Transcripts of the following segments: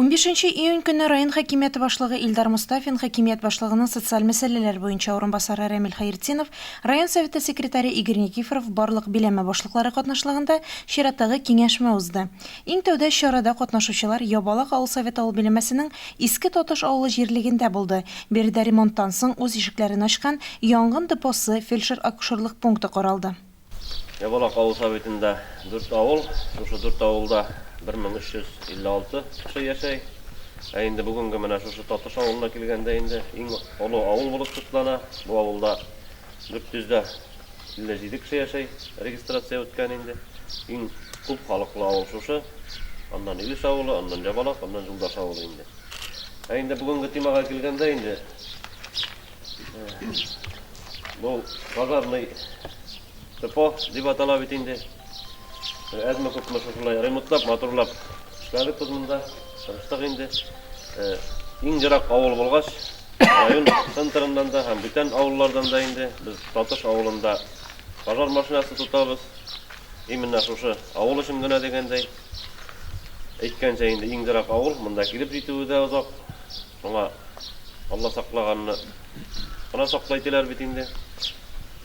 Унбишенче июнь көнне район хакимияте башлыгы Илдар Мостафин, хакимият башлыгының социаль мәсьәләләр буенча урынбасары Рәмил Хәертдинов, район Советы секретаре Игорь Никифоров, барлык биләмә башлыклары катнашлыгында чираттагы киңәшмә узды. Иң тәүдә чарада катнашучылар Ябалак авыл Советы авыл биләмәсенең Иске Татыш авылы җирлегендә булды. Биредә ремонттан соң үз ишекләрен ачкан янгын депосы, фельдшер-акушерлык пункты каралды. Ябалак авыл советында дүрт авыл. Шушы дүрт авылда 1356 кеше яшәй. Ә инде бүгенге менә шушы Татыш авылына килгәндә инде иң олы авыл булып шутлана. Бу авылда 457 кеше яшәй, регистрация үткән инде. Иң күп халыклы авыл шушы. Аннан Илеш авылы, аннан Ябалак, аннан Юлдаш авылы инде. Ә инде бүгенге темага килгәндә инде Бу пожарный депо дип атала бит инде. Әзме күпме шушылай ремонтлап, матурлап эшләдек без монда. Тырыштык инде. Иң ерак авыл булгач, район центрыннан да һәм бүтән авыллардан да инде без Татыш авылында пожар машинасы тотабыз. Именно шушы авыл өчен генә дигәндәй. Әйткәнчә инде иң ерак авыл, монда килеп җитүе дә озак. Шуңа Алла саклаганны гына саклай диләр бит инде.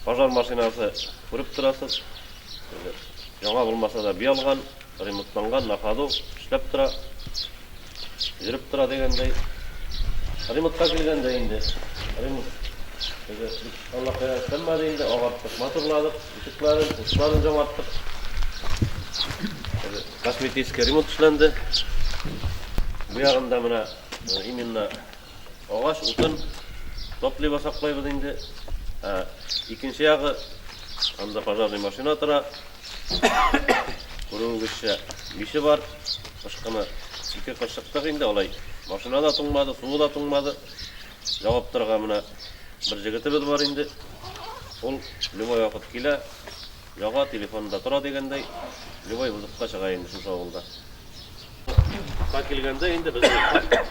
Пожар машинасы күреп торасыз. Яңа булмаса да би алган, ремонтланган, на ходу, эшләп тора. Йөреп тора дигәндәй. Ремонтка килгәндә инде, ремонт теге бик Алла кая эшләнмәде инде, агарттык, матурладык, ишекләрен, утларын яңарттык. Косметический ремонт эшләнде. Бу ягында менә именно агач, утын, топливо саклайбыз инде. Ә икенче ягы анда пожарный машина тора. Күрүегезчә, миче бар. Кышкыны ике кыш чыктык инде, алай машина да туңмады, суы да туңмады. Җавап торырга менә бер җегетебез бар инде. Ул любой вакыт килә. Яга, телефонында тора дигәндәй, любой вызовка чыга инде шушы авылда. Ка килгәндә инде безнең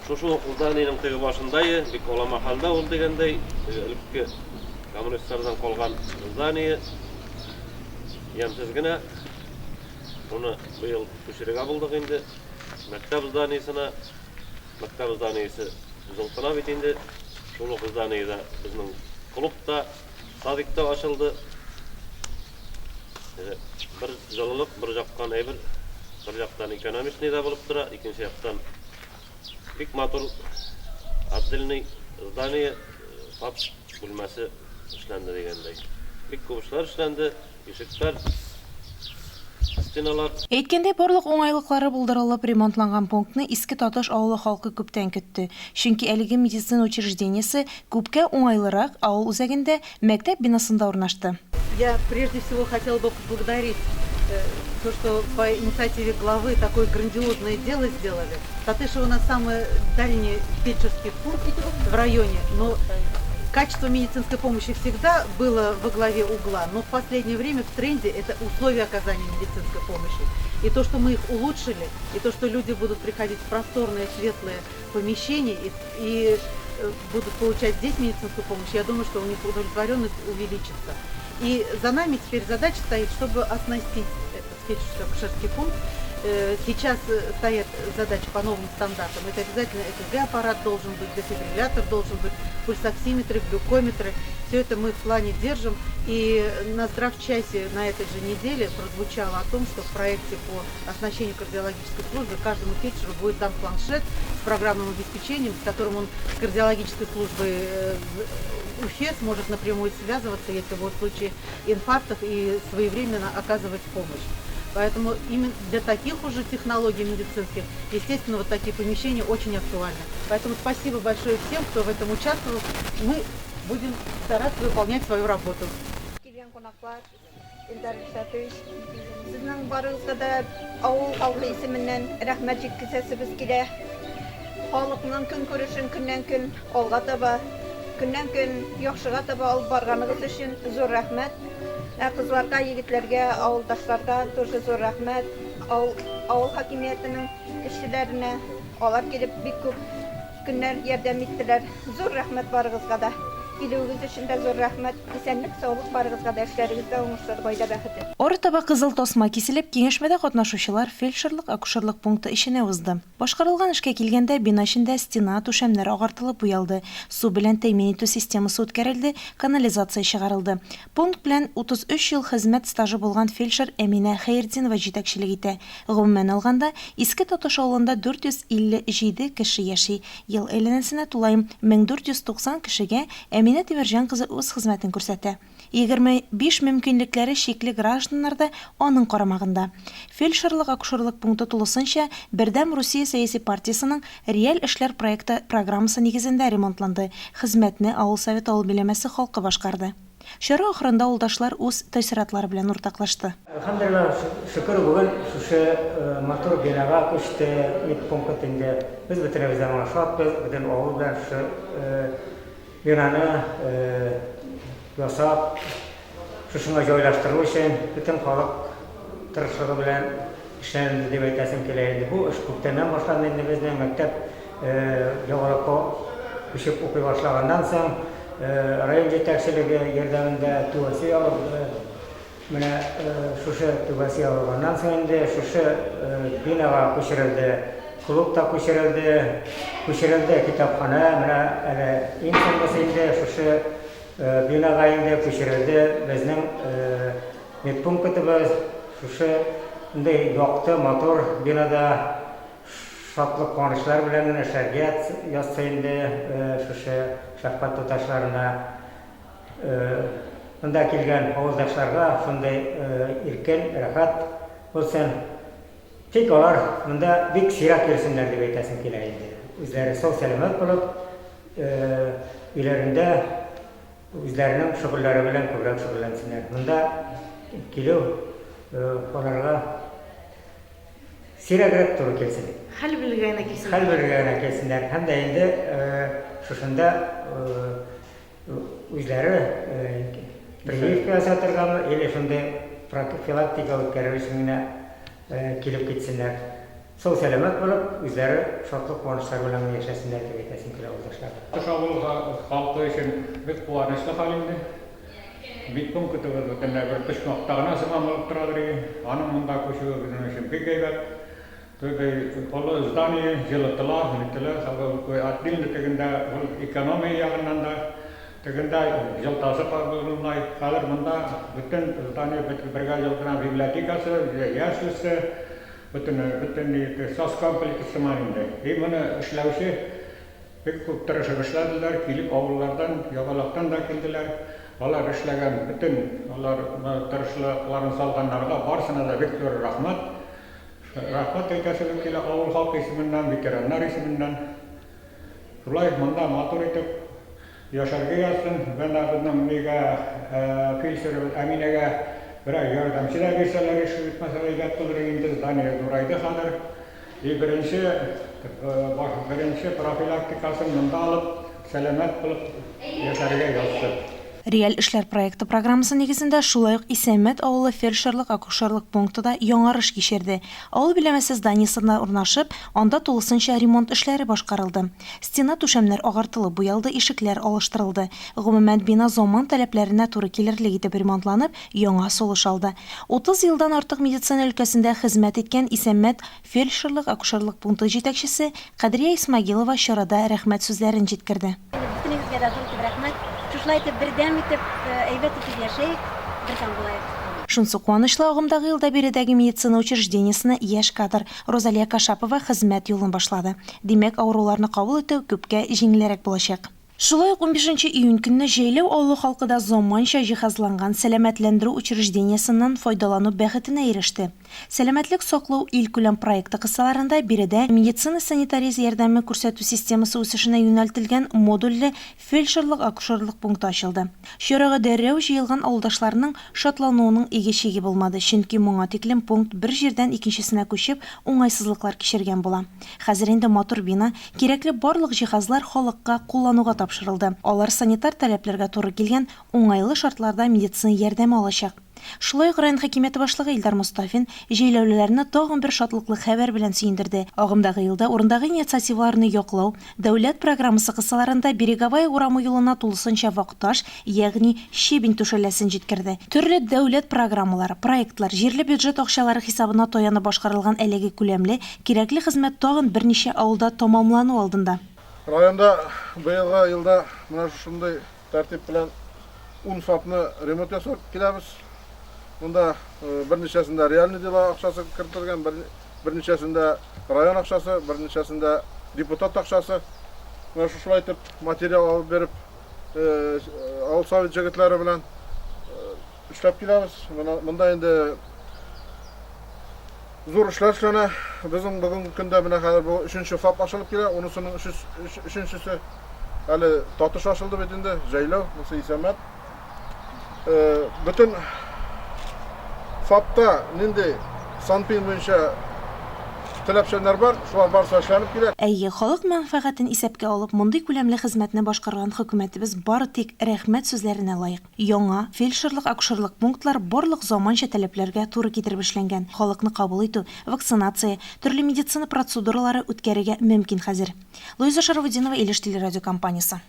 шушы ук зданиенең теге башындае, бик олама хәлдә ул дигәндәй, теге элекке коммунистлардан калган здание ямьсез генә. Шуны быел күчерергә булдык инде. Мәктәп зданиесенә, мәктәп зданиесе җылытына бит инде. Шул ук зданиедә безнең клуб та Садик та ачылды. Бер җылылык, бер жаккан әйбер, бер яктан экономичный да булып тора, икенче яктан бик матур отдельный здание, ФАП бүлмәсе эшләнде дигәндәй. Бик күп эшләр эшләнде, ишекләр, стеналар. Әйткәндәй, барлык уңайлыклары булдырылып ремонтланган пунктны Иске Татыш авылы халкы күптән көтте. Чөнки әлеге медицина учреждениесе күпкә уңайлырак, авыл үзәгендә, мәктәп бинасында урнашты. Я прежде всего хотела бы поблагодарить то, что по инициативе главы такое грандиозное дело сделали. Татышево у нас самый дальний фельдшерский пункт в районе, но качество медицинской помощи всегда было во главе угла, но в последнее время в тренде это условия оказания медицинской помощи. И то, что мы их улучшили, и то, что люди будут приходить в просторные, светлые помещения и будут получать здесь медицинскую помощь, я думаю, что у них удовлетворенность увеличится. И за нами теперь задача стоит, чтобы оснастить этот фельдшерско-акушерский пункт. Сейчас стоят задачи по новым стандартам. Это обязательно ЭКГ-аппарат должен быть, дефибриллятор должен быть, пульсоксиметры, глюкометры. Все это мы в плане держим. И на здравчасе на этой же неделе прозвучало о том, что в проекте по оснащению кардиологической службы каждому фельдшеру будет дан планшет с программным обеспечением, с которым он с кардиологической службой в Уфе сможет напрямую связываться, если будут случаи инфарктов, и своевременно оказывать помощь. Поэтому именно для таких уже технологий медицинских, естественно, вот такие помещения очень актуальны. Поэтому спасибо большое всем, кто в этом участвовал. Мы будем стараться выполнять свою работу. Килгән кунаклар, Илдар Ришатович, сезнең барыгызга да авыл халкы исеменнән рәхмәт җиткезәсебез килә. Халыкның көнкүрешен көннән-көн алга таба, көннән-көн яхшыга таба алып барганыгыз өчен зур рәхмәт. Ә кызларга, егетләргә, авылдашларга тоже зур рәхмәт. Авыл, авыл хакимиятенең эшчеләренә, алар килеп бик күп көннәр ярдәм иттеләр. Зур рәхмәт барыгызга да. Килүегез өчен дә зур рәхмәт. Исәнлек, саулык барыгызга да, эшләрегездә уңышлар, гаилә бәхете. Арытаба кызыл тасма киселеп, киңәшмәдә катнашучылар фельдшерлык-акушерлык пункты эченә узды. Башкарылган эшкә килгәндә, бина эчендә стена, түшәмнәр агартылып буялды, су белән тәэмин итү системасы үткәрелде, канализация чыгарылды. Пункт белән 33 ел хезмәт стажы булган фельдшер Әминә Хәертдинова җитәкчелек итә. Гомумән алганда, Иске Татыш авылында 457 кеше яши. Ел әйләнәсенә тулаем 1490 кешегә Әминә Тимерҗан кызы үз хезмәтен күрсәтә. 25 мөмкинлекләре чикле гражданнар да аның карамагында. Фельдшерлык-акушерлык пункты тулысынча Бердәм Русия сәяси партиясенең Реаль эшләр проекты программасы нигезендә ремонтланды, хезмәтне авыл советы авыл биләмәсе халкы башкарды. Чара ахырында авылдашлар үз тәэссоратлары белән уртаклашты. Әлхәмдүлилләһ, шөкер, бүген шушы матур бинага күчте медпункт инде. Без бөтенебез дә моңа шатбыз, бөтен авыл белән шушы бинаны ясап, шушыңа җайлаштыру өчен бөтен халык тырышлыгы белән эшләнелде дип әйтәсем килә инде. Бу эш күптәннән башланды инде безнең мәктәп Яңалыкка күчеп укый башлаганнан соң район җитәкчелеге ярдәмендә түбәсе ябылды. Менә шушы түбәсе ябылганнан соң инде шушы бинага күчерелде. Клуб та күчерелде, күчерелде китапханә. Менә әле иң соңгысы инде шушы бинага инде күчерелде безнең медпунктыбыз. Шушы шундый якты, матур бинада шатлык-куанычлар белән генә эшләргә язса инде шушы шәфкать туташларына. Монда килгән авылдашларга шундый иркен, рәхәт булсын. Тик алар монда бик сирәк йөрсеннәр дип әйтәсем килә инде. Үзләре сау-сәламәт булып, өйләрендә үзләренең шөгыльләре белән күбрәк шөгыльләнсеннәр. Монда килү аларга сирәгрәк туры килсен. Хәл белергә генә килсеннәр. Хәл белергә генә килсеннәр. Һәм дә инде шушында Үзләре прививка ясатыргамы или шундый профилактика үткәрер өчен генә килеп китсеннәр. Сау-сәламәт булып, үзләре шатлык-куанычлар белән генә яшәсеннәр дип әйтәсем килә авылдашларга. Тыш авыл халкы өчен бик куанычлы хәл инде. Медпунктыбыз бөтенләй бер почмакта гына сыман булып торадыр иде. Аның монда күчүе безнең өчен бик әйбәт. Теге олы здание җылытыла, нителә, отдельно тегендә ул экономия ягыннан да, тегендә җылытасы булмай. Хәзер монда бөтен здание бергә җылытына, библиотекасы, яслесе, бөтен, бөтен соцкомплекс сыман инде. И моны эшләүче бик күп тырышып эшләделәр, килеп авыллардан, Ябалактан да килделәр. Алар эшләгән бөтен алар тырышлыкларын салганнарга барысына да бик зур рәхмәт. Рәхмәт әйтәсебез килә авыл халкы исеменнән, ветераннар исеменнән. Шулай монда матур итеп яшәргә язсын. Менә безнең нигә фельдшерыбыз Әминәгә берәр ярдәмче дә бирсәләр, эш бетмәсә әйбәт булыр иде инде, здание зурайды хәзер. И беренче, беренче профилактикасын монда алып, сәламәт булып яшәргә язсын. Реаль эшләр проекты программасы нигезендә шулай ук Исәнмәт авылы фельдшерлык-акушерлык пункты да яңарыш кичерде. Авыл биләмәсе зданиесында урнашып, анда тулысынча ремонт эшләре башкарылды. Стена-түшәмнәр агартылып буялды, ишекләр алыштырылды. Гомумән, бина заман таләпләренә туры килерлек итеп ремонтланып, яңа сулыш алды. 30 елдан артык медицина өлкәсендә хезмәт иткән Исәнмәт Фельдшерлык-акушерлык пункты җитәкчесе Кадрия Исмагилова чарада рәхмәт сүзләрен җиткерде. Бөтенегезгә дә зур итеп рәхмәт. Шушылай итеп бердәм итеп, әйбәт итеп яшәек, бердәм булаек. Шунысы куанычлы, агымдагы елда биредәге медицина учреждениесенә яшь кадр, Розалия Кашапова хезмәт юлын башлады. Димәк, авыруларны кабул итү күпкә җиңелрәк булачак. Шулай ук унбишенче июнь көнне Җәйләү авылы халкы да заманча җиһазланган сәламәтләндерү учреждениесеннән файдалану бәхетенә иреште. Сәламәтлек саклау илкүләм проекты кысаларында биредә медицина-санитария ярдәме күрсәтү системасы үсешенә юнәлтелгән модульле фельдшерлык-акушерлык пункты ачылды. Чарага дәррәү җыелган авылдашларның шатлануының иге-чиге булмады, чөнки моңа тиклем пункт бер җирдән икенчесенә күчеп, уңайсызлыклар кичергән була. Хәзер инде матур бина, кирәкле барлык җиһазлар халыкка куллануга тапшырылды. Алар санитар таләпләргә туры килгән уңайлы шартларда медицина ярдәме алачак. Шулай ук район хакимияте башлыгы Илдар Мостафин җәйләүлеләрне тагын бер шатлыклы хәбәр белән сөендерде, агымдагы елда урындагы инициативаларны яклау дәүләт программасы кысаларында Береговая урамы юлына тулысынча вак таш, ягъни щебень түшәләсен җиткерде. Төрле дәүләт программалары, проектлар, җирле бюджет акчалары хисабына таянып башкарылган әлеге күләмле, кирәкле хезмәт тагын берничә авылда тәмамлану алдында. Районда быелгы елда менә шушындый тәртип белән ун ФАПны ремонт ясап киләбез. Монда берничәсендә реальный дела акчасы кертелгән, берничәсендә район акчасы, берничәсендә депутат акчасы. Менә шушылай итеп материал алып биреп, авыл совет җегетләре белән эшләп киләбез. Монда инде зур эшләр эшләнә. Безнең бүгенге көндә менә хәзер бу өченче ФАП ачылып килә. Унысының өченчесе әле Татыш ачылды бит инде, Җәйләү, монысы Исәнмәт. Бөтен ФАПта нинди санпин буенча таләпчәннәр бар, шулар барысы эшләнеп килә. Әйе, халык мәнфәгатен исәпкә алып, мондый күләмле хезмәтне башкарган хөкүмәтебез бары тик рәхмәт сүзләренә лаек. Яңа фельдшерлык-акушерлык пунктлар барлык заманча таләпләргә туры китереп эшләнгән, халыкны кабул итү, вакцинация, төрле медицина процедуралары үткәрергә мөмкин хәзер. Луиза Шарафутдинова, Илеш телерадиокомпаниясе.